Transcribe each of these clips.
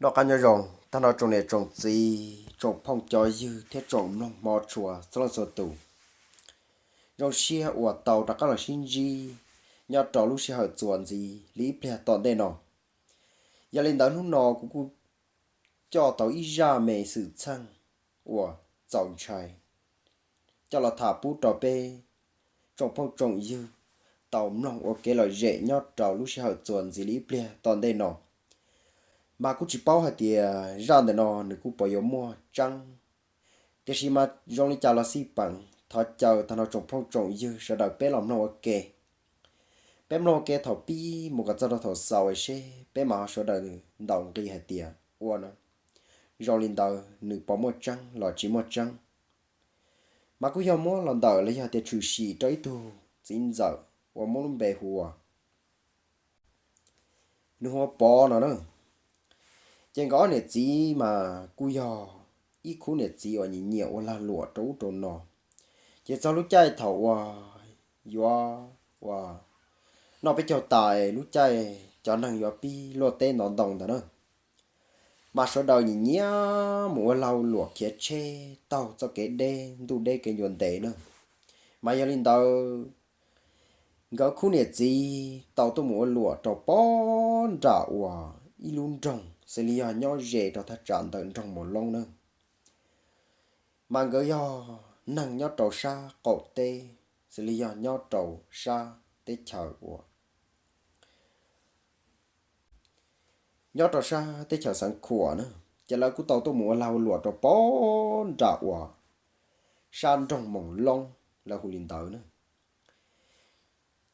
Noj qab nyob zoo tag nrho tsoom niam tsoom txiv, tsoom phooj cov ywg thiab tsoom mloog hmov tshua txhua leej txhua tus. Zoo siab uas tau rov qab los sib ntsib nyob rau lub sij hawm txuas ntxiv li ib pliag tom ntej no. Yog li ntawd hnub no kuv kuj coj tau ib zaj me xwm txheej uas txaus ntshai coj los tham pub rau peb tsoom phooj tsoom ywg tau mloog ua kev lom zem nyob rau lub sij hawm txuas ntxiv li ib pliag tom ntej no. Mas kuj tsis paub hais tias zaj ntawm no nws kuj puas yuav muaj tseeb, tiam sis mas zoo li cas los xij peem thov caw tag nrho tsoom phooj tsoom ywg sawv daws peb los mloog ua ke. Peb mloog ua ke thaum pib mus kom txog rau thaum xaus seb peb mam ho sawv daws ntaus nqi hais tias ua zoo li ntawd nws puas muaj tseeb los tsis muaj tseeb. Mas kuj yog muab los ntawm los yog tias tshwm sim rau ib tug txiv ntxawm uas muab lub npe hu ua, nws hu ua Pov no na. Ces nkawd ob niam txiv mas kuj yog ib khub niam txiv uas nyiam nyiam ua lag luam rau ub rau no. Ces txog lub caij thaum uas yuav ua noj peb caug tas, lub caij cov neeg yuav pib luaj teb ntov ntoo ntawd na, mas sawv daws nyiam nyiam mus ua lag ua luam khiav tsheb taug txoj kev deb ntuj deb kev ncua ntev na. Mas yog li ntawd nkawd khub niam txiv tau tuaj mus ua luam rau pob nram uas ib lub nroog xws li yog nyob ze rau thaj tsam ntawm nroog Maus Loob na. Mas nkawd yog neeg nyob rau sab qaum teb, xws li yog nyob rau sab teb chaws uas nyob rau sab teb chaws Xeev Khuam na. Ces lawv kuj tau tuaj mus ua lag ua luam rau pob nram uas sab nroog Maus Loob lawv hu li ntawd na.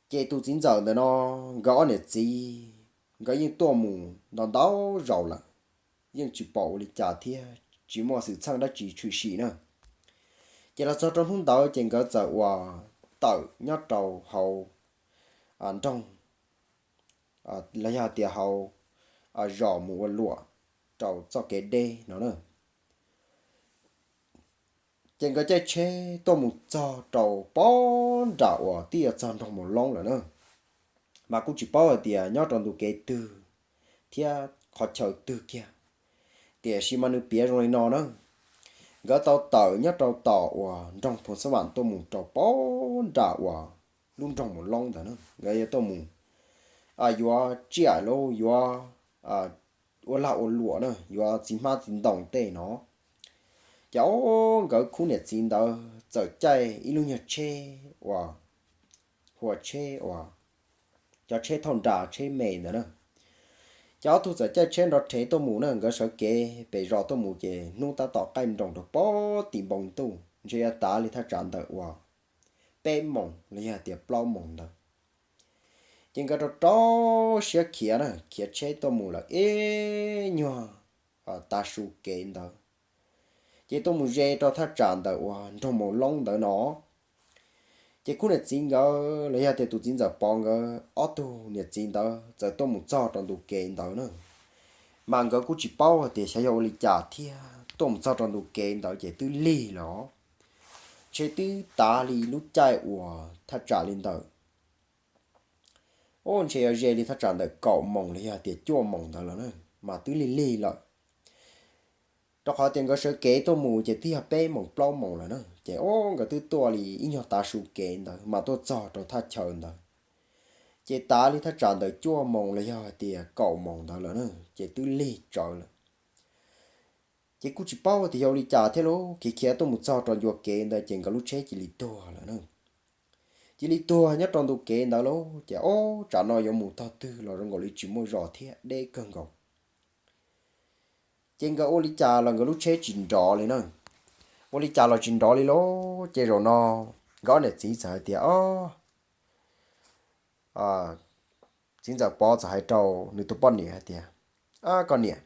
Ces tus txiv ntxawm ntawm no nkawd ob niam txiv nkawd yeej tuaj mus ntau ntau zaus lawm, yeej tsis pom ua li cas thiab tsis muaj xwm txheej dab tsi tshwm sim na. Ces los txog rau hnub ntawd ces nkawd txawm uas tawm nyob rau hauv nroog, los yog tias hauv zos mus ua luam rau txoj kev deb no na. Ces nkawd caij tsheb tuaj mus txog rau pob nram uas twb yuav txog nroog Maus Loob lawm na. Mas kuj tsis paub hais tias nyob rau ntu kev twg thiab qhov chaw twg kiag, tiam sis mas nws piav zoo li no na. Nkawd tau tawm nyob rau tom uas nroog Phoos Xab Vam tuaj mus rau pob nram uas lub nroog Maus Loob ntawd na, nkawd yuav tuaj mus yuav tsiaj los yuav ua lag ua luam na, yuav txiv hmab txiv ntoo tej no. Ces ob nkawd khub niam txiv ntawd txawm caij ib lub nyuag tsheb uas hu ua tsheb uas cov tsheb thauj nra tsheb me ntawd na. Ces ob tug txawm caij tsheb nrov rhev tuaj mus na, nkawd sawv kev pem zos tuaj mus ces hnub tab tom qaij nroos rau pob tim npoo ntuj, ntshe yuav tav li thaj tsam ntawm uas peb moos los yog tias plaub moos ntawd. Ces nkawd rau rau siab khiav na, khiav tsheb tuaj mus lawm ib nyuag tav su kev ntawd, ces tuaj mus ze rau thaj tsam ntawm uas nroog Maus Loob ntawd no. Ces khub niam txiv nkawd los yog tias tus txiv ntxawm Pov nkawd ob tug niam txiv ntawd txawm tuaj mus txog rau ntu kev ntawd na. Mas nkawd kuj tsis paub hais tias xyov yog ua li cas thiab tuaj mus txog rau ntu kev ntawd ces twb lig lawm, ntshe twb tav li lub caij uas thaj tsam li ntawm ub, ntshe yuav ze li thaj tsam ntawm kaum moos los yog tias cuaj moos ntawd lawm na, mas twb lig lig lawm. Rau qhov tias nkawd sawv kev tuaj mus ces twb yog peb moos plaub moos lawm na, ces ub, nkawd twb tuaj li ib nyuag tav su kev ntawd mas tuaj txog rau thaj chaw ntawd, ces tav li thaj tsam ntawm cuaj moos los yog hais tias kaum moos ntawd lawm na, ces twb lig tsawv lawm. Ces kuj tsis paub tias yog ua li cas thiab lauj, khiav khiav tuaj mus txog rau ncua kev ntawd ces nkawd lub tsheb cia li tuag lawm na. Cia li tuag nyob rau ntu kev ntawd lauj, ces ob tsam no yuav mus tog twg los zoo nkaus li tsis muaj zos thiab deb kawg nkaus. Ces nkawd ua li cas los nkawd lub tsheb tsis nrov li na. Ua li cas los tsis nrov li lauj, ces zaum no nkawd ob niam txiv txawm hais tias, o, txiv ntxawm Pov txawm hais rau nws tus poj niam hais tias, a, koj niam,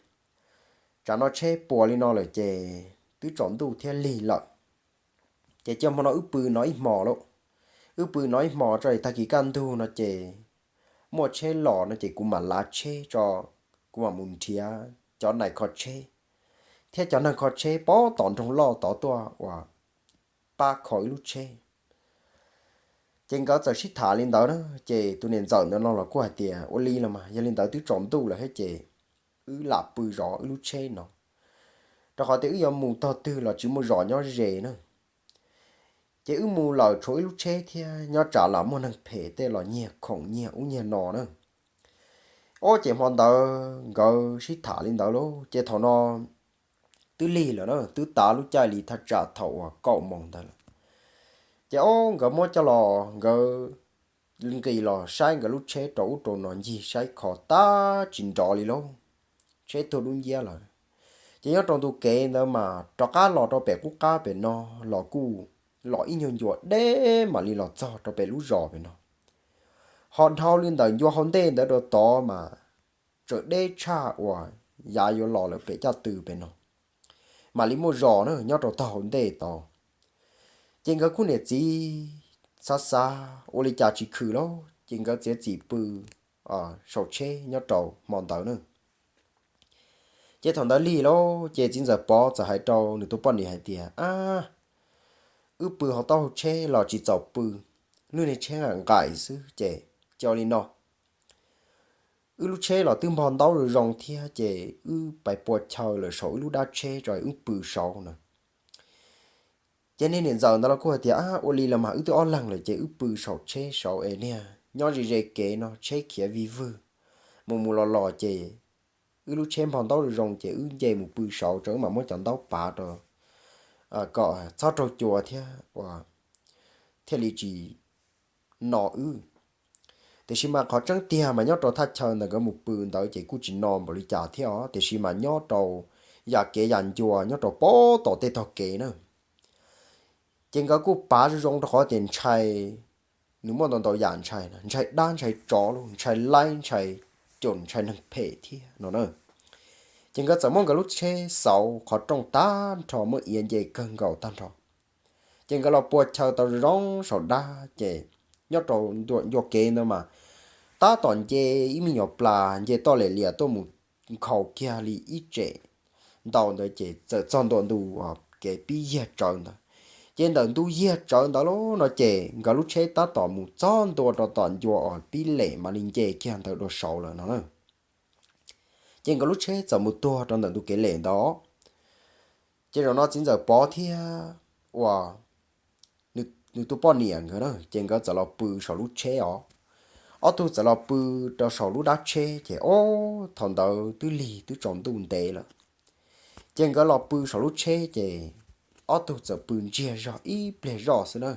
tsam no tsheb puas li no lawm ces twb tsaus ntuj thiab lig lawm. Ces cia hmo no wb pw no ib hmo lauj, wb pw no ib hmo tso es tag kis kaj ntug no ces muaj tsheb los no ces kuv mam lav tsheb tso, kuv mam mus nrhiav cov nais kho tsheb thiab cov neeg kho tsheb pab tom nroog loj tod tuaj uas pab kho ib lub tsheb. Ces nkawd txawm sib tham li ntawd na, ces tus niam ntxawm ntawd no los kuj hais tias ua li los mas yog li ntawd twb tsaus ntuj lawm thiab ces wb lam pw zov wb lub tsheb no, rau qhov tias wb yuav mus tog twg los tsis muaj zos nyob ze na. Ces wb mus lawm tshuav ib lub tsheb thiab nyob tsam lam muaj neeg phem tej los nyiag khoom nyiag ub nyiag no na. Ob ces hmo ntawd nkawd sib tham li ntawd lauj, ces thaum no twb lig lawm na, twb tav lub caij li thaj tsam thaum uas kaum moos ntawd lawm. Ces ob nkawd muab coj los, nkawd nqis los saib nkawd lub tsheb rau ub rau no ncig saib kho tab tsis nrov li lauj, tsheb tuag dub nciab lawm. Ces nyob rau ntu kev ntawd mas rov qab los rau pem qub qab pem no los kuj los ib nyuag ncua deb mam li los txog rau pem lub zos pem no. Ho dhau li ntawm ncua hauv ntej ntawd rau tod mas tseem deb tshaj uas yav yuav los lawm pem caj tw pem no, mam li muaj zos na nyob rau tog hauv ntej tod. Ces nkawd kuj niam txiv xav xav ua li cas tsis khwm lauj, ces nkawd txiav txim pw saum tsheb nyob rau hmo ntawd na. Ces thaum ntawd lig lauj, ces txiv ntxawm Pov txawm hais rau nws tus poj niam hais tias, Ab, wb pw hauv taub hau tsheb los tsis txaus pw, lub niag tsheb nqaim xwb ces cia li no, wb lub tsheb los twb npog ntaub zoo zoo thiab ces wb pais pua chaw lawm saum wb lub dab tsheb tso wb pw saud na. Ces niag niam ntxawm ntawd los kuj hais tias, Ab, ua li los mas wb twb ob leeg lawm ces wb pw saum tsheb saud es niag nyob ze ze kev no tsheb khiav vij vwg, mus mus los los ces wb lub tsheb npog ntaub zoo zoo ces wb nce mus pw saud tso wb mam muab cov ntaub pav rau kom txhob raug cua thiab ua thiaj li tsis no wb. Tiam sis mas qhov tseeb tiag mas nyob rau thaj chaw ntawm nkawd mus pw ntawd ces kuj tsis no npaum li cas thiab os, tiam sis mas nyob rau yam kev yam ncua nyob rau pem tom tej tog kev na. Ces nkawd kuj pav zoo zoo rau qhov tias ntshai, nws muaj ntau ntau yam ntshai, ntshai dab ntshai tsov los ntshai laib ntshai cus ntshai neeg phem thiab no na. Ces nkawd txawm muab nkawd lub tsheb xauv qhov rooj tag nrho muab iav nce kawg nkaus tag nrho. Ces nkawd los pua chaw tau zoo saum dab ces nyob rau ncua kev ntawd mas tab tom nce ib me nyuam plas nce toj liam liam tuaj mus nkhaus kiag li ib tsem ntau ntawd ces txawm txog ntua ntu kev pib yiag tsawv ntawd. Ces ntawm ntu yiag tsawv ntawd lauj no ces nkawd lub tsheb tab tom mus txog ntua rau tom ncua uas pib lem mam li nce kiag ntawd dua saud lawm no na. Ces nkawd lub tsheb txawm mus tuag rau ntawm ntu kev lem ntawd. Ces zaum no txiv ntxawm Pov thiab uas nws tus poj niam nkawd na ces nkawd txawm los pw saum lub tsheb os. Ob tug txawm los pw rau saum lub dab tsheb ces ob thaum ntawd twb lig twb tsaus ntuj ntev lawm. Ces nkawd los pw saum lub tsheb ces ob tug txawm pw ntsiag zog ib pliag zoj xwb na.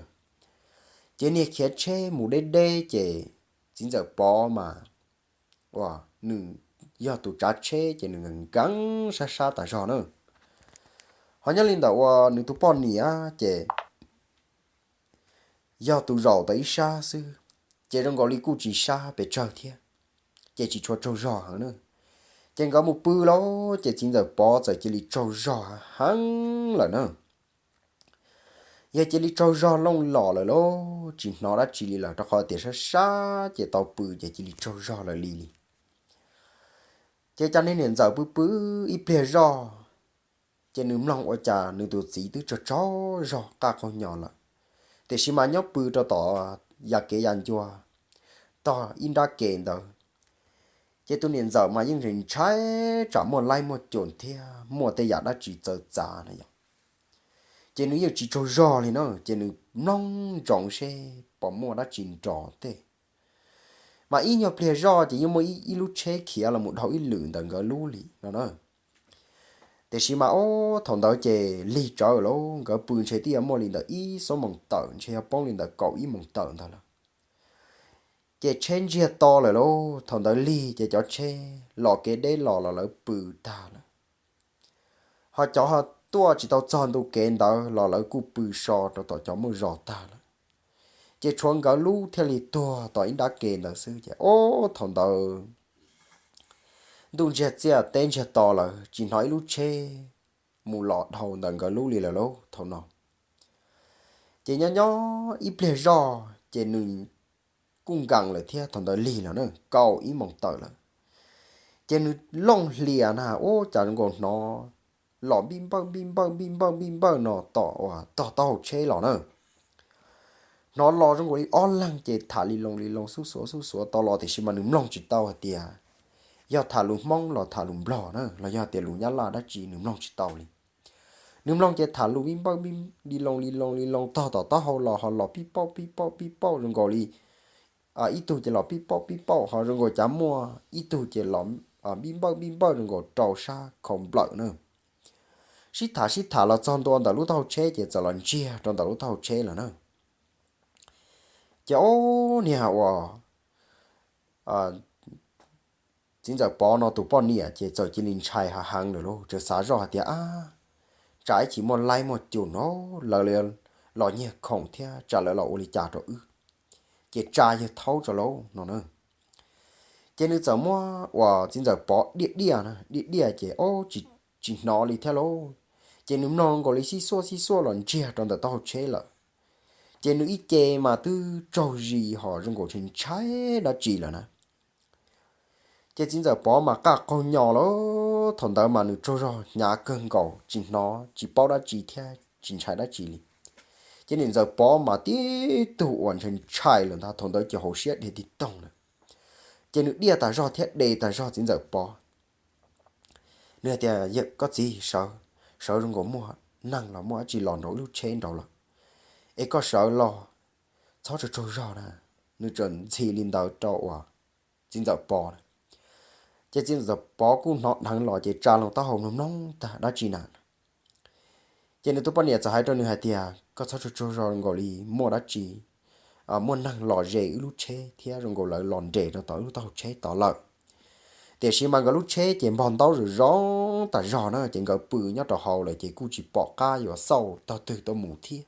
Ces niag khiav tsheb mus deb deb ces txiv ntxawm Pov mas uas nws yog tus tsav tsheb ces nws nkees sab sab tas zog na. Ho nyob li ntawm uas nws tus poj niam ces yog tus zaum tau ib sab xwb, ces zoo nkaus li kuj tsis sab pes tsawg thiab, ces tsis tshua tsaug zog heev na. Ces nkawd mus pw lawm ces txiv ntxawm Pov txawm cia li tsaug zog heev lawm na. Yog cia li tsaug zog looj los lawm lauj, tsis hnov dab tsi li lawm rau qhov tias sab sab ces tau pw ces cia li tsaug zog lawm li li. Ces cas niag niam ntxawm pw pw ib pliag zoj, ces nws mloog ua cas nws tus txiv twb tsaug tsaug zog qaj qaug nyo lawm, tiam sis mas nyob pw rau tom yam kev yam ncua tog ib nrab ke ntawd. Ces tus niam ntxawm mas yeej ntshai tsam muaj laib muaj cus thiab muaj tej yam dab tsi txawv txav na yom. Ces nws yeej tsis tsaug zog li na, ces nws mloog ntsoov seb puas muaj dab tsi nrov tej. Mas ib nyuag pliag zoj ces yeej muaj ib lub tsheb khiav los mus dhau ib lwm ntawm nkawd lub li no na. Tiam sis mas ob thaum ntawd ces lig tsawv lawm, nkawd pw ntshe twb yuav muaj li ntawm ib xuab moos tawm, ntshe yog poob li ntawm kaum ib moos tawm ntawd lawm. Ces tsheb ntsiag to lawm lauj, thaum ntawd lig ces cov tsheb los kev deb los los lawv pw tag lawm. Ho cov ho tuaj tsis tau txog ntu kev ntawd los lawv kuj pw so rau tom cov muaj zos tag lawm. Ces tshuav nkawd lub thiaj li tuag tom ib nrab ke ntawd xwb ces ob thaum ntawd ntuj ntsiag txiaj teb ntsiag to lawm tsis hnov ib lub tsheb mus los dhau ntawm nkawd lub li lawm lauj thaum no. Ces nyob nyob ib pliag zoj ces nws kuj nkees lawm thiab thaum ntawd lig lawm na, kaum ib moos tawm lawm. Ces nws looj hlias na ua cas nkaus hnov los npij npawj npij npawj npij npawj npij npawj no tom uas tog taub hau tsheb los na. Hnov los zoo nkaus li ob leeg ces tham li loo li loo xub xuav xub xuav tau los tiam sis mas nws mloog tsis tau hais tias yog tham lus Hmoob los tham lus Nplog na los yog tias lus Nyab Laj dab tsi nws mloog tsis tau li. Nws mloog ces tham lus vij npawj li loo li loo li loo tog tom taub hau los ho los pib pauj pib pauj pib pauj zoo nkaus li ib tug ces los pib pauj pib pauj ho zoo nkaus cav muaj ib tug ces los vij npawj vij npawj zoo nkaus rau sab khau nplawm na. Sib tham sib tham los txog ntua ntawm lub taub hau tsheb ces txawm los ntsiag rau ntawm lub taub hau tsheb lawm na. Ces ob niag uas txiv ntxawm Pov no tus poj niam ces txawm cia li ntshai heev lawm lauj, txawm xav zoj hais tias, Ab, tsam ib chim muaj laib muaj cum no lawv los nyiag khoom thiab tsam lawv los ua li cas rau wb, ces tsa yawg thaub tso lauj no na. Ces nws txawm muab uas txiv ntxawm Pov diaj diaj na, diaj diaj ces ob tsis hnov li thiab lauj. Ces nws mloog nkaus li xib xuaj xib xuaj los ntsiag rau ntawm taub hau tsheb lawm. Ces nws ib ce mas twb tsaug zis ho zoo nkaus ntshai ntshai dab tsi lawm na. Ces txiv ntxawm Pov mas qaj qaug nyo lawm, thaum ntawd mas nws tsaug zog hnyav kawg nkaus tsis hnov tsis paub dab tsi thiab tsis ntshai dab tsi li. Ces niam ntxawm Pov mas tib tug uas ntshai ntshai lawm ntag, thaum ntawd ces hauv siab dhia tig toog lawm. Ces nws diaj tas zog thiab de tas zog txiv ntxawm Pov. Nws hais tias, Yawm koj txiv, sawv, sawv zoo nkaus muaj neeg los muaj dab tsi los nraum wb lub tsheb nraud lawm, es koj sawv los, txhob tsaug tsaug zog na. Nws txawm ntxhi li ntawd rau uas txiv ntxawm Pov na. Ces txiv ntxawm Pov kuj hnov dheev los ces tsa loo taub hau mloog mloog tag dab tsi na. Ces nws tus poj niam txawm hais rau nws hais tias, Koj txhob tsaug tsaug zog nkaus li muaj dab tsi, muaj neeg los ze wb lub tsheb thiab zoo nkaus lawv los nres rau tom wb lub taub hau tsheb tod lawm. Tiam sis mas nkawd lub tsheb ces npog ntaub zoo zoo tas zog na, ces nkawd pw nyob rau hauv lawm ces kuj tsis pom qab yuav xauj tog twg tuaj mus thiab.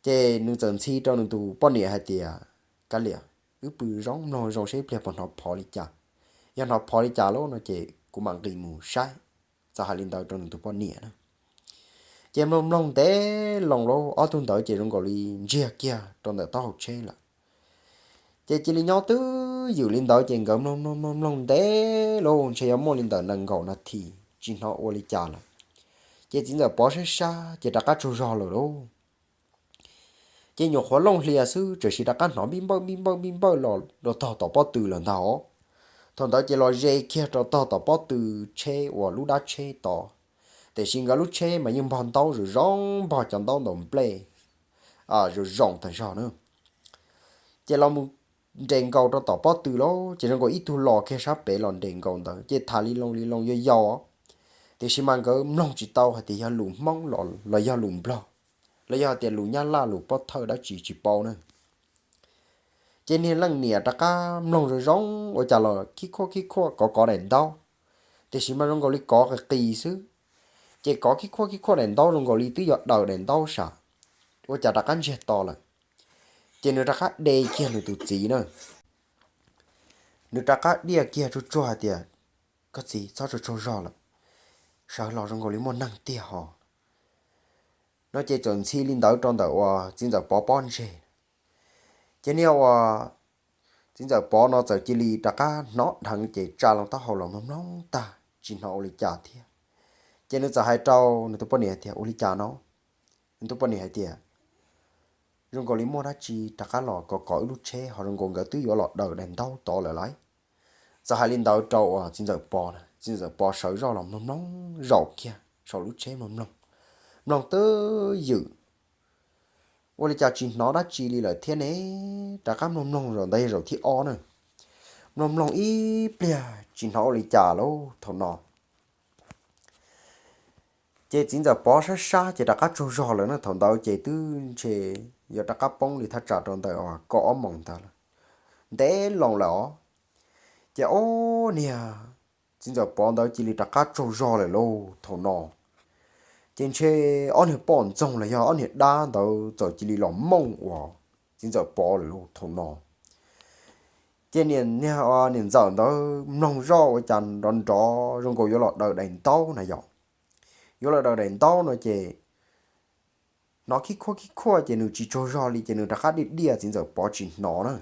Ces nws txawm ntxhi rau nws tus poj niam hais tias, Kav liam, wb pw zoo mloog zoo seb ib pliag puas hnov phov li cas. Yog hnov phov li cas lauj no ces kuv mam nqis mus saib. Txawm hais li ntawd rau nws tus poj niam na. Ces mloog mloog ntev loo lauj, ob tug ntawd ces zoo nkaus li ntsiag kiag rau ntawm taub hau tsheb lawm. Ces cia li nyob twj ywm li ntawd ces nkawd mloog mloog mloog mloog ntev lauj, ntshe yuav muaj li ntawm nees nkaum nas this tsis hnov ua li cas lawm. Ces txiv ntxawm Pov saib sab ces rov qab tsaug zog lawm lauj. Ces nyuam qhuav looj hlias xwb, tiam sis rov qab hnov vij npawj vij npawj vij npawj los rau tog tom pob tw lawm ntag. Thaum ntawd ces los ze kiag rau tog tom pob tw tsheb uas lub dab tsheb tod, tiam sis nkawd lub tsheb mas yeej npog ntaub zoo zoo, npog cov ntaub ntaus nplej zoo zoo tas zog na. Ces los mus nres nkaus rau tom pob tw lauj, ces zoo nkaus ib tug los kiag sab pem los nres nkaus ntawd, ces tham li loo li loo yau yau, tiam sis mas nkawd mloog tsis tau hais tias yog lus Hmoob los yog lus Nplog, los yog tias lus Nyab Laj lus pob thawj dab tsi tsis paub na. Ces niag leej niam rov qab mloog zoo zoo ua cas los khib khuaj khib khuaj kov kov daim ntaub, tiam sis mas zoo nkaus li kov qis qis xwb. Ces kov khib khuaj khib khuaj daim ntaub zoo nkaus li twb yuav daws daim ntaub sam, ua cas rov qab ntsiag to lawm. Ces nws rov qab de kiag nws tus txiv na, nws rov qab diaj kiag tsuag tsuag hais tias, Koj txiv, txhob tsaug tsaug zog lawm, sawv los zoo nkaus li muaj neeg tiag ho no. Ces txawm ntxhi li ntawd rau ntawm uas txiv ntxawm Pov pob ntseg. Ces niag uas txiv ntxawm Pov no txawm cia li rov qab hnov dheev ces tsa loo taub hau los mloog mloog tag tsis hnov ua li cas thiab. Ces nws txawm hais rau nws tus poj niam hais tias, Ua li cas no? Nws tus poj niam hais tias, Zoo nkaus li muaj dab tsi rov qab los kov kov wb lub tsheb ho zoo nkaus nkawd twb yuav los daws daim ntaub tod lawm lauj. Txawm hais li ntawd rau uas txiv ntxawm Pov na, txiv ntxawm Pov sawv zoj los mloog mloog zaum kiag saum lub tsheb mloog mloog, mloog twj ywm, ua li cas tsis hnov dab tsi li lawm thiab ne. Rov qab mloog mloog zaum ntawd yog zaum thib ob na, mloog mloog ib pliag tsis hnov ua li cas lauj thaum no. Ces txiv ntxawm Pov sab sab ces rov qab tsaug zog lawm na, thaum ntawd ces twb ntshe yuav rov qab poob li thaj tsam rau ntawm kaum ob moos ntawd lawm, ntev loo lawm os. Ces ob niag txiv ntxawm Pov ntawd cia li rov qab tsaug zog lawm lauj thaum no. Ces ntshe ob niag poj ntxoog los yog ob niag dab ntawd txawm cia li los mooj uas txiv ntxawm Pov lawm lauj thaum no. Ces niam, niam ntxawm ntawd mloog zoj ua cas nrov nrov zoo nkaus yuav los daws daim ntaub na yom. Yuav los daws daim ntaub no ces hnov khib khuaj khib khuaj ces nws tsis tsaug zog li ces nws rov qab diaj diaj txiv ntxawm Pov tsis hnov na.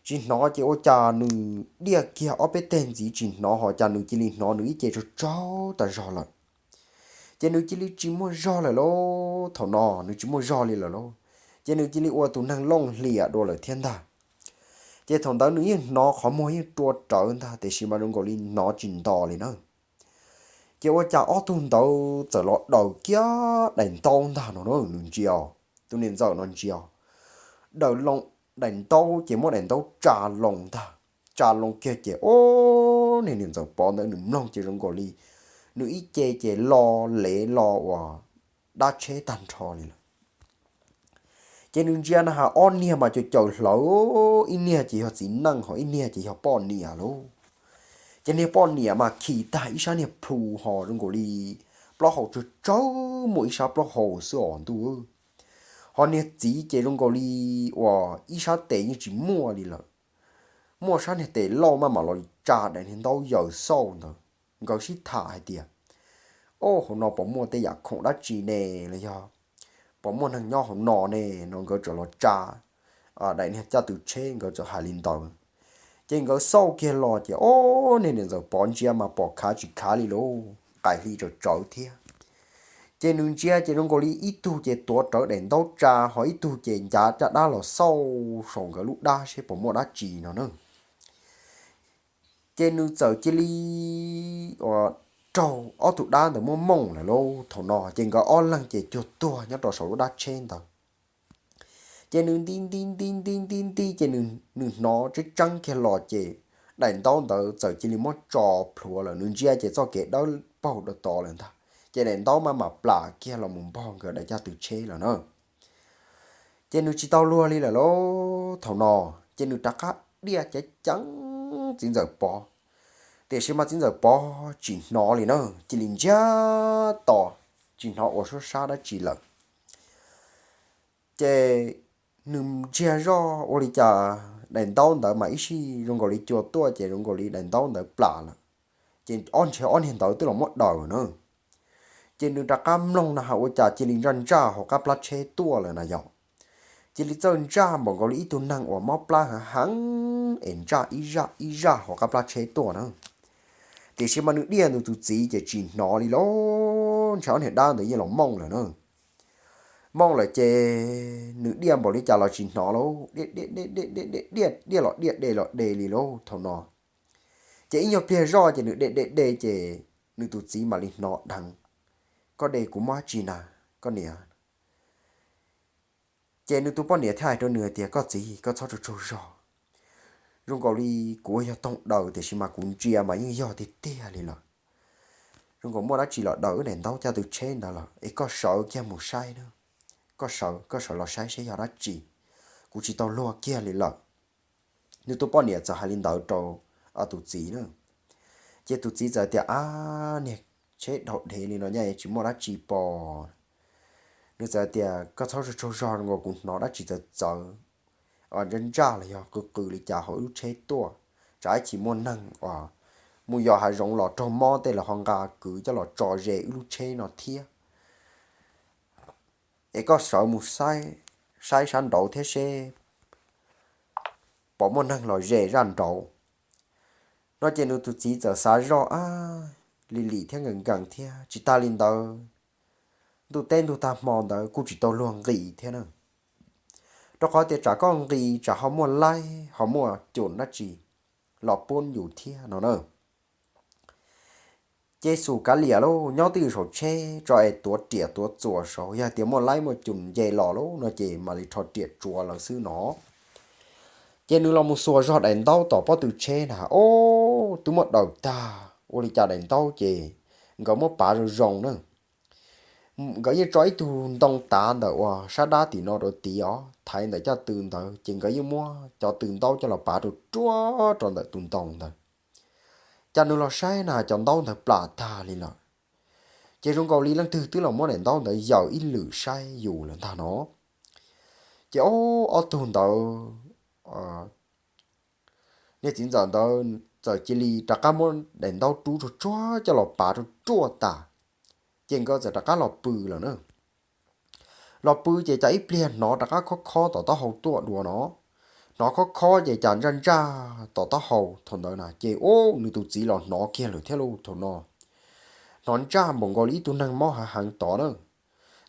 Tsis hnov ces ua cas nws diaj kiag ob peb teg ntxiv tsis hnov ho cas nws cia li hnov nws ib ce tsaug tsaug tas zog lawm. Ces nws cia li tsis muaj zog lawm lauj, thaum no nws tsis muaj zog li lawm lauj. Ces nws cia li ua tus neeg looj hlias dua lawm thiab ntag. Ces thaum ntawd nws yeej hnov qhov muag yeej rua rawv ntag, tiam sis mas zoo nkaus li hnov tsis nto li na. Ces ua cas ob tug ntawd txawm los daws kiag daim ntaub ntag no na, nws ntsia, tus niam ntxawm no ntsia, daws loo daim ntaub ces muab daim ntaub tsa loo ntag. Tsa loo kiag ces, o, niag niam ntxawm Pov ntawd nws mloog ces zoo nkaus li nws ib ce ces lo lev lo uas dab tsheb tag nrho li lawm. Ces nws ntsia na has ob niag mas caum caum hlawv, ib niag ces yog txiv neej ho ib niag ces yog poj niam lauj. Ces niag poj niam mas khi tag ib sab niag plhu ho zoo nkaus li plaub hau tsawg tsawg muaj ib sab plaub hau xwb os ntuj. Ho niag txiv ces zoo nkaus li uas ib sab tes yeej tsis muaj li lawm, muaj sab niag tes lauj maj mam los tsa daim niag ntaub yaws xauj ntawd. Nkawd sib tham hais tias, o, hauv no puas muaj tej yam khoom dab tsi ne, los yog puas muaj neeg nyob hauv no ne, no nkawd txawm los tsa daim niag caj tw tsheb, nkawd txawm hais li ntawd. Ces nkawd xauj kiag los ces, o, niag niam ntxawm Pov ntsia mas pom khav tsis khav li lauj, qaim hli tsawv tsawv thiab. Ces nws ntsia ces zoo nkaus li ib tug ces tuav rawv daim ntaub tsa, ho ib tug ces ncav caj dab los xauj saum nkawd lub dab seb puas muaj dab tsi no na. Ces nws txawm cia li uas raug ob tug dab ntawd muab mooj lawm lauj. Thaum no ces nkawd ob leeg ces cuag tuag nyob rau saum lub dab tsheb ntawd. Ces nws nti nti nti nti nti nti ces nws hnov tseeb tseeb kiag los ces daim ntaub ntawd txawm cia li muab tso plhuav lawm. Nws ntsia ces txoj kev dawb paug dua tod lawm ntag, ces daim ntaub maj mam plam kiag los mus npog nkawd daim caj tw tsheb lawm na. Ces nws tsis tau luag li lawm lauj. Thaum no ces nws rov qab diaj ceev ceev txiv ntxawm Pov, tiam sis mas txiv ntxawm Pov tsis hnov li na, cia li ntsiag to, tsis hnov ua suab sab dab tsi lawm. Ces nws ntsiag zoj ua li cas daim ntaub ntawd mas ib sij zoo nkaus li cua tuaj ces zoo nkaus li daim ntaub ntawd plam lawm. Ces ob ntshe ob niag ntawd twb los muab daws na. Ces nws rov qab mloog na has ua cas cia li ntsaj ntsaj hauv qab plab tsheb tuaj lawm na yog. Cia li txawj ntsaj npaum nkaus li ib tug neeg uas mob plab heev heev es ntsaj ib zaj ib zaj hauv qab plab tsheb tuaj na. Tiam sis mas nws diaj nws tus txiv ces tsis hnov li lauj, ntshe ob niag dab ntawd yeej los mooj lawm na. Mooj lawm ces nws diaj npaum li cas los tsis hnov lauj, diaj diaj diaj diaj diaj diaj diaj los diaj de los de li lauj thaum no. Ces ib nyuag pliag zoj ces nws de de de ces nws tus txiv mam li hnov dheev, koj de kuv muaj dab tsi na, koj niam? Ces nws tus poj niam thiaj hais rau nws hais tias, koj txiv, koj txhob tsaug tsaug zog. Zoo nkaus li kuv yog toog daws tiam sis mas kuv ntsia mas yeej yog tiag tiag li lawm. Zoo nkaus muaj dab tsi los daws wb daim ntaub caj tw tsheb ntawd lawm es koj sawv kiag mus saib na. Koj sawv, koj sawv los saib seb yog dab tsi. Kuv tsis tau luag kiag li lawm. Nws tus poj niam txawm hais li ntawd rau tus txiv na. Ces tus txiv txawm tias, ab, niag tsheb dhau dhev li no nyaj tsis muaj dab tsi pom. Nws txawm tias, koj txhob tsaug tsaug zog, nkaus kuv hnov dab tsi txawv txawv, ntsaj ntsaj los yog qw qw li cas hauv wb lub tsheb tuaj. Tsam ib chim muaj neeg uas mus yos hav zoov los raug mob tej los ho nqa kwv coj los tso ze wb lub tsheb no thiab. Es koj sawv mus saib sab nraud thiab seb pom muaj neeg los ze zaj nraud. No ces nws tus txiv txawm xav zoj, ab, lim lim thiab nkees nkees thiab, tsis tas li ntawd ntuj teb ntuj tag hmo ntawd kuj tsis tau luag nqis thiab na. Rau qhov tias tsam koj nqis tsam ho muaj laib ho muaj cum dab tsi los pub yus thiab no na. Ces xub kav liam lauj, nyob twj ywm saum tsheb tso es tuav riam tuav txuas saud, yog tias muaj laib muaj cum nce los lauj no ces mam li rho riam tsuav lawv xwb no. Ces nws los mus xuas zog daim ntaub tom pob tw tsheb na, o, twb muab daws tag, ua li cas daim ntaub ces nkawd muab pav zoo zoo na. Nkawd yeej tso ib tug ntoo tav ntawm uas sab dab tim no rau tid os, thaiv ntawm caj tw ntawd ces nkawd yeej muab cov tw ntaub coj los pav rau ruaj rau ntawm tus ntoo ntawd. Cas nws los saib na cov ntaub ntawd plam tag li lawm. Ces zoo nkaus li leej twg twb los muab daim ntaub ntawd yaws ib lwm saib yus lawm ntag no. Ces ob tug ntawd, niag txiv ntxawm ntawd txawm cia li rov qab muab daim ntaub rub tsuag tsuag coj los pav rau ruaj tas. Ces nkawd txawm rov qab los pw lawm na. Los pw ces cas ib pliag hnov rov qab khob khob tom taub hau tuaj dua no. Hnov khob khob ces cas ntsaj ntsaj tom taub hau thaum ntawd na ces, o, nws tus txiv los hnov kiag lawm thiab lauj thaum no. Hnov ntsaj npaum nkaus li ib tug neeg mob hav heev tod na.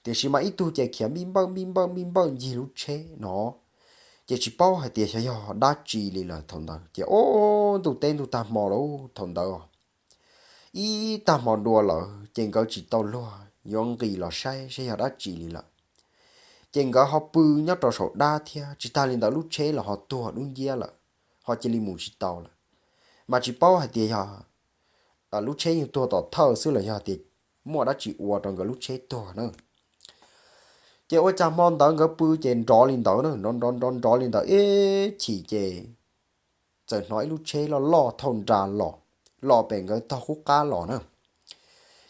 Tiam sis mas ib tug ces khiav npij npawj npij npawj npij npawj ncig lub tsheb no. Ces tsis paub hais tias xyov yog dab tsi li lawm thaum ntawd ces ob ntuj teb ntuj tag hmo lawm thaum ntawd. Ib tag hmo dua lawm ces nkawd tsis tau luag yuav nqis los saib saib yog dab tsi li lawm. Ces nkawd ho pw nyob rau saum dab thiab tsis tag li ntawd lub tsheb los ho tuag dub nciab lawm, ho cia li mus tsis tau lawm. Mas tsis paub hais tias yog lub tsheb yeej tuag tom thawj xwb los yog tias muaj dab tsi ua rau nkawd lub tsheb tuag na. Ces ua cas hmo ntawd nkawd pw ces nrov li ntawd na, nrov nrov nrov nrov li ntawd ib chim ces txawm hnov ib lub tsheb loj loj thauj nra los, los pem nkawd tog qub qab los na.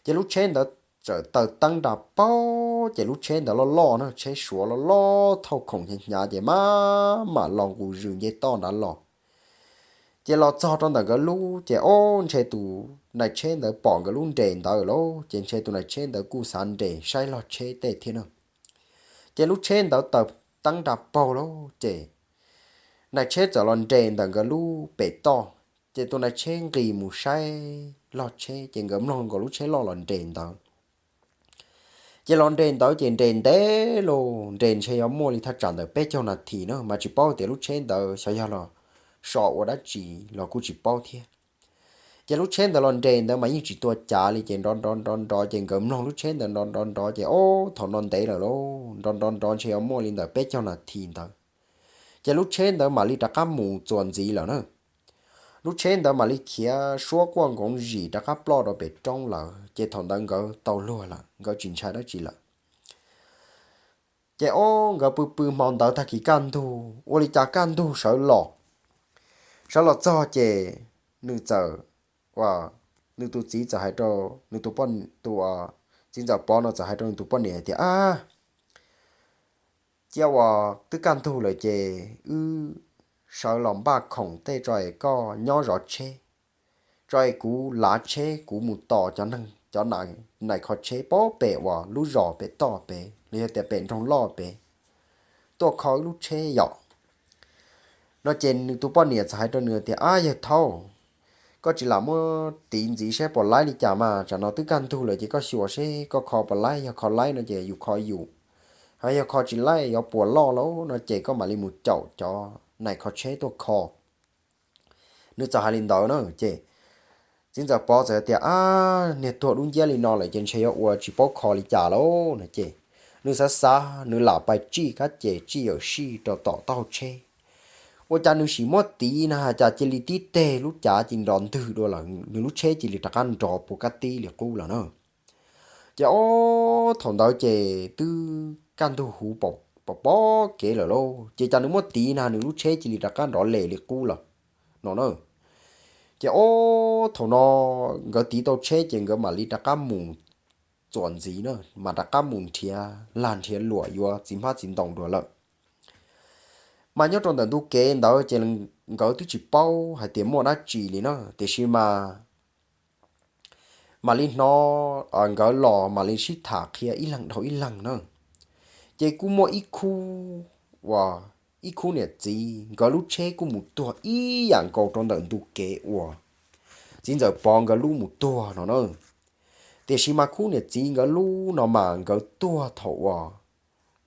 Ces lub tsheb ntawd txawm taws teeb nra paug ces lub tsheb ntawd loj loj na, tsheb Suav loj loj thauj khoom hnyav hnyav ces maj mam los nqus zws nce toj nrad los. Ces los txog rau ntawm nkawd lub ces ob ntshe tus nais tsheb ntawd pom nkawd lub nres ntawd lawm ces ntshe tus nais tsheb ntawd kuj xav nres saib log tsheb tej thiab na. Ces lub tsheb ntawd taws teeb nra paug lawm ces nais tsheb txawm los nres ntawm nkawd lub pem toj. Ces tus nais tsheb nqis mus saib log tsheb ces nkawd mloog nkaus lub tsheb loj los nres ntawd. Ces los nres ntawd ces nres ntev los nres ntshe yuav muaj li thaj tsam ntawm peb caug nas this na, mas tsis paub tias lub tsheb ntawd xyov yog los so ua dab tsi los kuj tsis paub thiab. Ces lub tsheb ntawd los nres ntawd mas yeej tsis tua cav li ces nrov nrov nrov nrov ces nkawd mloog lub tsheb ntawd nrov nrov nrov ces ob thaum no ntev lawm lauj, nrov nrov nrov ntshe yuav muaj li ntawm peb caug nas this ntawd. Ces lub tsheb ntawd mam li rov qab mus txuas ntxiv lawm na. Lub tsheb ntawd mam li khiav suab quaj nkoov zim rov qab ploj rau pem roob lawm ces thaum ntawd nkawd tau luag lawm nkawd tsis ntshai dab tsi lawm. Ces ob nkawd pw pw hmo ntawd tag kis kaj ntug ua li cas kaj ntug sawv los, sawv los txog ces nws txawm, nws tus txiv txawm hais rau nws tus, tus txiv ntxawm Pov no txawm hais rau nws tus poj niam hais tias, Ab, cia uas twb kaj ntug lawm ces wb sawv los npaj khoom tej tso es koj nyob zov tsheb, tso es kuv lav tsheb kuv mus tos cov neeg cov nais kho tsheb pem uas lub zos pem toj pem los yog tias pem nroog loj pem tuaj kho wb lub tsheb yom. No ces nws tus poj niam txawm hais rau nws tias, Ab yawg thaub, koj tsis lam muab tiv ntxiv seb puas laib li cas mas tsam no twb kaj ntug lawm ces koj xyuas seb koj kho puas laib, yog kho laib no ces yus kho yus, ho yog kho tsis laib yuav puas loj lauj no ces koj mam li mus caum cov nais kho tsheb tuaj kho. Nws txawm hais li ntawd na ces txiv ntxawm Pov txawm tias, Ab, niag tuag dub nciab li no lawm ces ntshe yuav ua tsis paub kho li cas lauj no ces nws xav xav nws lam pais tsij kab ces tsij yawm sij rau tom taub hau tsheb. Ua cas nws sim muab tiv na cas cia li tib teg lub cav cia li nrov ntwg dua lawm, nws lub tsheb cia li rov qab nrov puas kab tib li qub lawm na. Ces ob thaum ntawd ces twb kaj ntug huv pom pom kev lawm lauj ces cas nws muab tiv na nws lub tsheb cia li rov qab nrov les li qub lawm no na. Ces ob thaum no nkawd tiv tau tsheb ces nkawd mam li rov qab mus txuas ntxiv na, mas rov qab mus nrhiav lag nrhiav luam yuav txiv hmab txiv ntoo dua lawm. Mas nyob rau ntawm ntu kev ntawd ces nkawd twb tsis paub hais tias muaj dab tsi li na, tiam sis mas mam li hnov nkawd los mam li sib tham qhia ib leeg dhau ib leeg na. Ces kuj muaj ib khub, uas ib khub niam txiv nkawd lub tsheb kuj mus tuag ib yam nkaus rau ntawm ntu kev uas txiv ntxawm Pov nkawd lub mus tuag no na. Tiam sis mas khub niam txiv nkawd lub no mas nkawd tuag thaum uas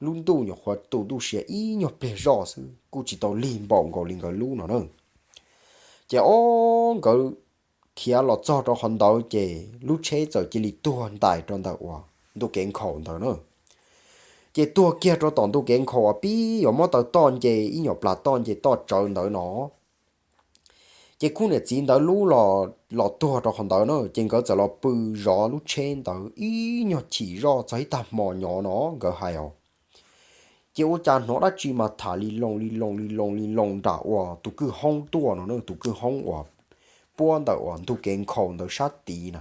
lub ntuj nyuam qhuav tu ntuj sia ib nyuag pliag zoj xwb kuj tsis tau lig npaum nkaus li nkawd lub no na. Ces ob nkawd khiav los txog rau qhov ntawd ces lub tsheb txawm cia li tuag ntais rau ntawm uas ntu kev nkhaus ntawd na. Ces tuag kiag rau tom ntu kev nkhaus uas pib yuav muab taw toj nce ib nyuag plas toj nce toj tsawv ntawd no. Ces khub niam txiv ntawd lub los tuag rau qhov ntawd na ces nkawd txawm los pw zov lub tsheb ntawd ib nyuag chim zoj txog ib tag hmo nyob no nkawd hais os. Ces ua cas hnov dab tsi mas tham li loo li loo li loo li loo nram uas tus kwj hoob tuaj no na, tus kwj hoob uas puab ntawm uas ntu kev nkhaus ntawd sab tid na.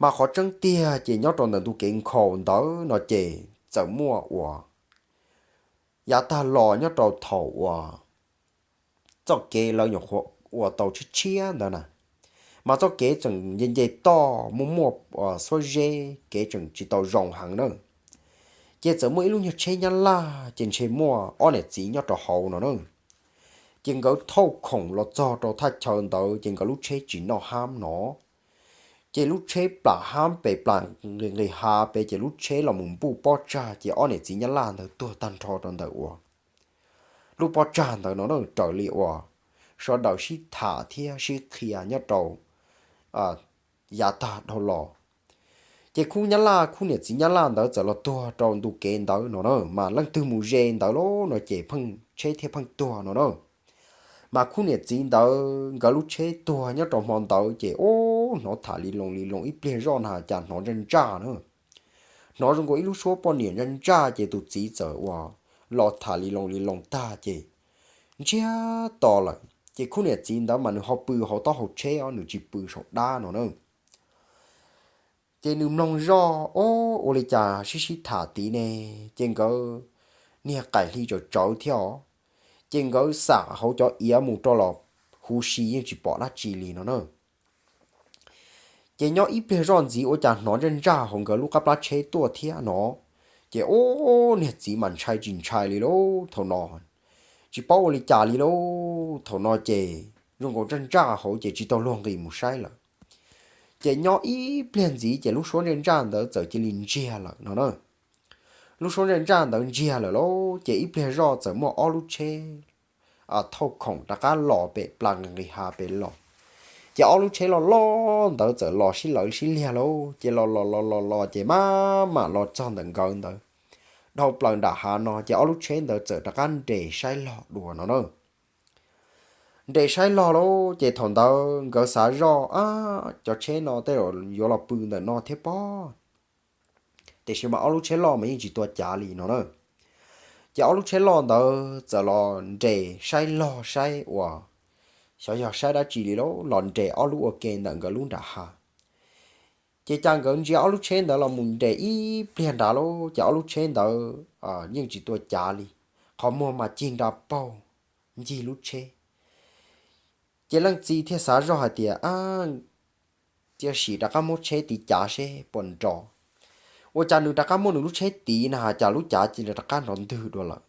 Mas qhov tseeb tiag ces nyob rau ntawm ntu kev nkhaus ntawd no ces txawm muaj uas yav tag los nyob rau thaum uas txoj kev lawv nyuam qhuav ua tau tshiab tshiab ntawd na, mas txoj kev tseem nce nce toj muaj muaj xuab zeb kev tseem tsis tau zoo heev na. Ces txawm muaj ib lub nyuag tsheb nyab laj ces ntshe muaj ob niam txiv nyob rau hauv no na. Ces nkawd thauj khoom los txog rau thaj chaw ntawd ces nkawd lub tsheb tsis noj hab no. Ces lub tsheb plam hab pem plam nqis nqis hav pem ces lub tsheb los mus npuj pob tsag ces ob niam txiv nyab laj ntawd tuag tag nrho rau ntawm uas lub pob tsag ntawd no na, raws li uas sawv daws sib tham thiab sib qhia nyob rau yav tag dhau los. Ces khub nyab laj, khub niam txiv nyab laj ntawd txawm los tuag rau ntu kev ntawd no na, mas leej twg mus ze ntawd lauj no ces pheej tsheb thiaj pheej tuag no na. Mas khub niam txiv ntawd nkawd lub tsheb tuag nyob rau hmo ntawd ces ub, hnov tham li loo li loo ib pliag zoj na cas hnov ntsaj ntsaj na. Hnov zoo nkaus ib lub suab poj niam ntsaj ntsaj ces tus txiv txawm uas los tham li loo li loo tag ces ntsiag to lawm. Ces khub niam txiv ntawd mas nws ho pw hauv taub hau tsheb os, nws tsis pw saum dab no na. Ces nws mloog zoj, ub, ua li cas sib sib tham tid ne, ces nkawd niag qaim hli tsawv tsawv thiab os. Ces nkawd xam hauv cov iav mus rau los huv si yeej tsis pom dab tsi li no na. Ces nyob ib pliag zoj ntxiv ua cas hnov ntsaj ntsaj hauv nkawd lub qab plab tsheb tuaj thiab no. Ces ub, niag txiv mas ntshai tsis ntshai li lauj thaum no, tsis paub ua li cas li lauj thaum no ces zoo nkaus ntsaj ntsaj hauv ces tsis tau luag nqis mus saib lawm. Ces nyob ib pliag ntxiv ces lub suab ntsaj ntsaj ntawd txawm cia li ntsiag lawm no na. Lub suab ntsaj ntsaj ntawd ntsiag lawm lauj, ces ib pliag zoj txawm muaj ob lub tsheb thauj khoom rov qab los pem plas nqis ha pem los. Ces ob lub tsheb loj loj ntawd txawm los sib lawv sib liag lauj, ces los los los los los ces maj mam los txog ntawm nkawd ntawd dhau plaws nram hav no, ces ob lub tsheb ntawd txawm rov qab nres saib log dua no na. Nres saib log lauj, ces thaum ntawd nkawd xav zoj, ab, cov tsheb no tej zaum yuav los pw ntawm no thiab pob, tiam sis mas ob lub tsheb loj mas yeej tsis tua cav li no na. Ces ob lub tsheb loj ntawd txawm los nres saib log saib uas xyov yog saib dab tsi li lauj, los nres ob lub ua ke ntawm nkawd lub nram hav. Ces cas nkawd ntsia ob lub tsheb ntawd los mus nres ib pliag nrad lauj, ces ob lub tsheb ntawd yeej tsis tua cav li, qhov muag mas cig nra paug ncig lub tsheb. Ces leej txiv thiaj xav zoj hais tias, ab, cia sim rov qab muab tsheb tiv cav seb puas nrov. Ua cas nws rov qab muab nws lub tsheb tiv na cas lub cav cia li rov qab nrov ntwg dua lawm.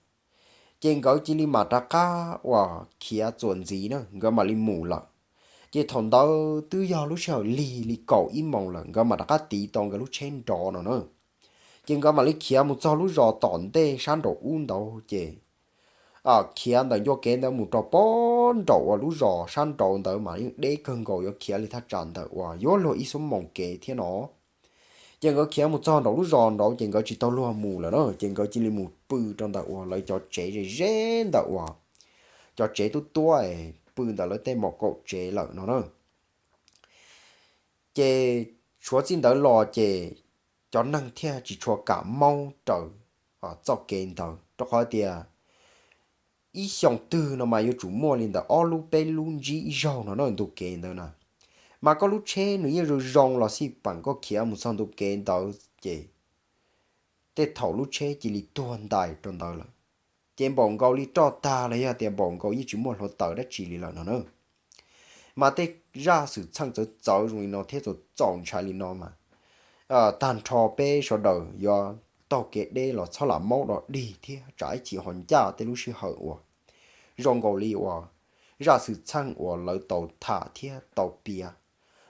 Ces nkawd cia li mam rov qab uas khiav txuas ntxiv na, nkawd mam li mus lawm. Ces thaum ntawd twb yog lub sij hawm lig li kaum ib moos lawm, nkawd mam rov qab tiv tau nkawd lub tsheb nrov no na. Ces nkawd mam li khiav mus txog lub zos tom ntej sab nraum ub ntawd ces khiav ntawm ncua kev ntawd mus rau pem nraum uas lub zos sab nraud ntawd mas yeej deb kawg nkaus, yuav khiav li thaj tsam ntawm uas yuav luag ib xuab moos kev thiab no. Ces nkawd khiav mus txog nraum lub zos nraud ces nkawd tsis tau luag mus lawm na, ces nkawd cia li mus pw rau ntawm uas lawv cov tsev ze ze ntawm uas cov tsev tub tuab es pw ntawm lawv tej mom kaum tsev lawm no na. Ces tshuav txij ntawd los ces cov neeg thiaj tsis tshua kam maub raws txoj kev ntawd, rau qhov tias ib xyoo twg no mas yuav tsum muaj li ntawm ob lub peb lub ntsib ib zaug no na ntu kev ntawd na. Mas koj lub tsheb nws yeej zoo zoo los xij peem, koj khiav mus txog ntu kev ntawd ces tej thaum lub tsheb cia li tuag ntais rau ntawd lawm. Ces npaum nkaus li roj tag los yog tias npaum nkaus yeej tsis muaj hluav taws dab tsi li lawm no na. Mas tej zaj xwm txheej txawv txawv zoo li no thiab txaus txaus ntshai li no mas tag nrho peb sawv daws yuav taug kev deb los txhob lam maub dog dig thiab tsam ib chim ho ncaj tej lub sij hawm uas zoo nkaus li uas zaj xwm txheej uas lawv tau tham thiab tau piav,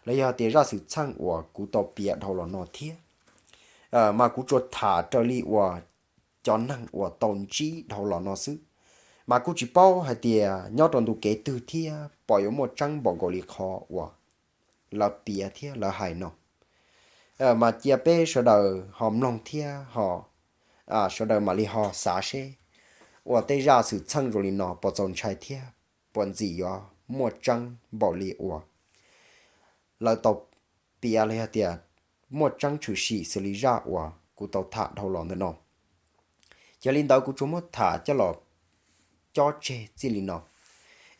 los yog tias zaj xwm txheej uas kuv tau piav dhau los no thiab. Mas kuv tsuas tham raws li uas cov neeg uas tau ntsib dhau los no xwb. Mas kuj tsis paub hais tias nyob rau ntu kev twg thiab puas yuav muaj tseeb npaum nkaus li qhov uas lawv piav thiab lawv hais no. Mas cia peb sawv daws ho mloog thiab ho sawv daws mam li ho xav seb uas tej zaj xwm txheej zoo li no puas txaus ntshai thiab puas ntxim yuav muaj tseeb npaum li uas lawv tau piav los yog tias muaj tseeb tshwm sim xws li zaj uas kuv tau tham dhau los ntawm no. Yog li ntawd kuv tsuas muab tham coj los cob tseg txij li no,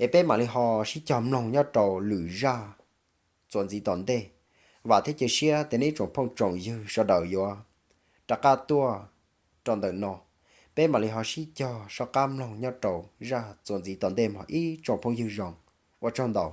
es peb mam li ho sib cog mloog nyob rau lwm zaj txuas ntxiv tom ntej. Vam thiab cia siab tias nej tsoom phooj tsoom ywg sawv daws yuav rov qab tuaj rau ntawm no, peb mam li ho sib cog soj qab mloog nyob rau zaj txuas ntxiv tom ntej mog ib tsoom phooj ywg zoo. Ua tsaug ntau.